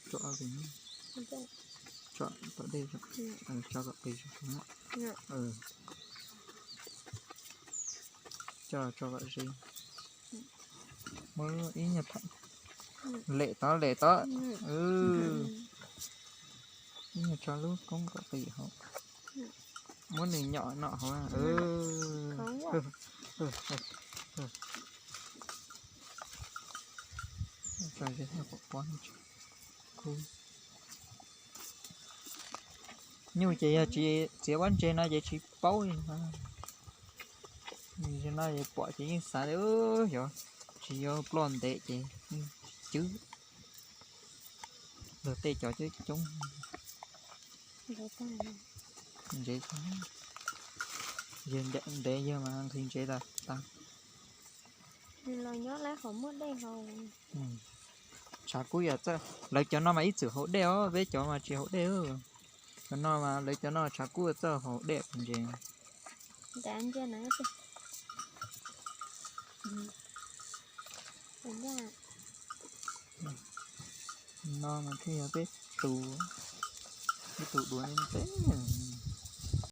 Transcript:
Tso ob pem, tso tom dej, tso kom qis, tso kom ze. Muab ib nyuag tham, lem tod lem tod. Ib nyuag tso lub koob kom qis hauv. Muab nws nyom noj hauv. Nyuj ces yog tsis txiav pob ntseg no ces tsis paub li no. No ces pom ces yeej xav tias xyov tsis yuav ploj ntev ces yeej tsis cwb. Luag tej cov coob coob. Ntsev, yawg ntev yawg mas nqhis ntsev tas tas. Los nyob lawv qhov muaj dej hauv. Tshav kub yog txawj, lawv cov no mas ib txwm haus dej os, peb cov mas tsis haus dej. Cov no mas lawv cov no tshav kub txawj haus dej ntses. No mas thiaj yog peb tus, ib tug dua ntev.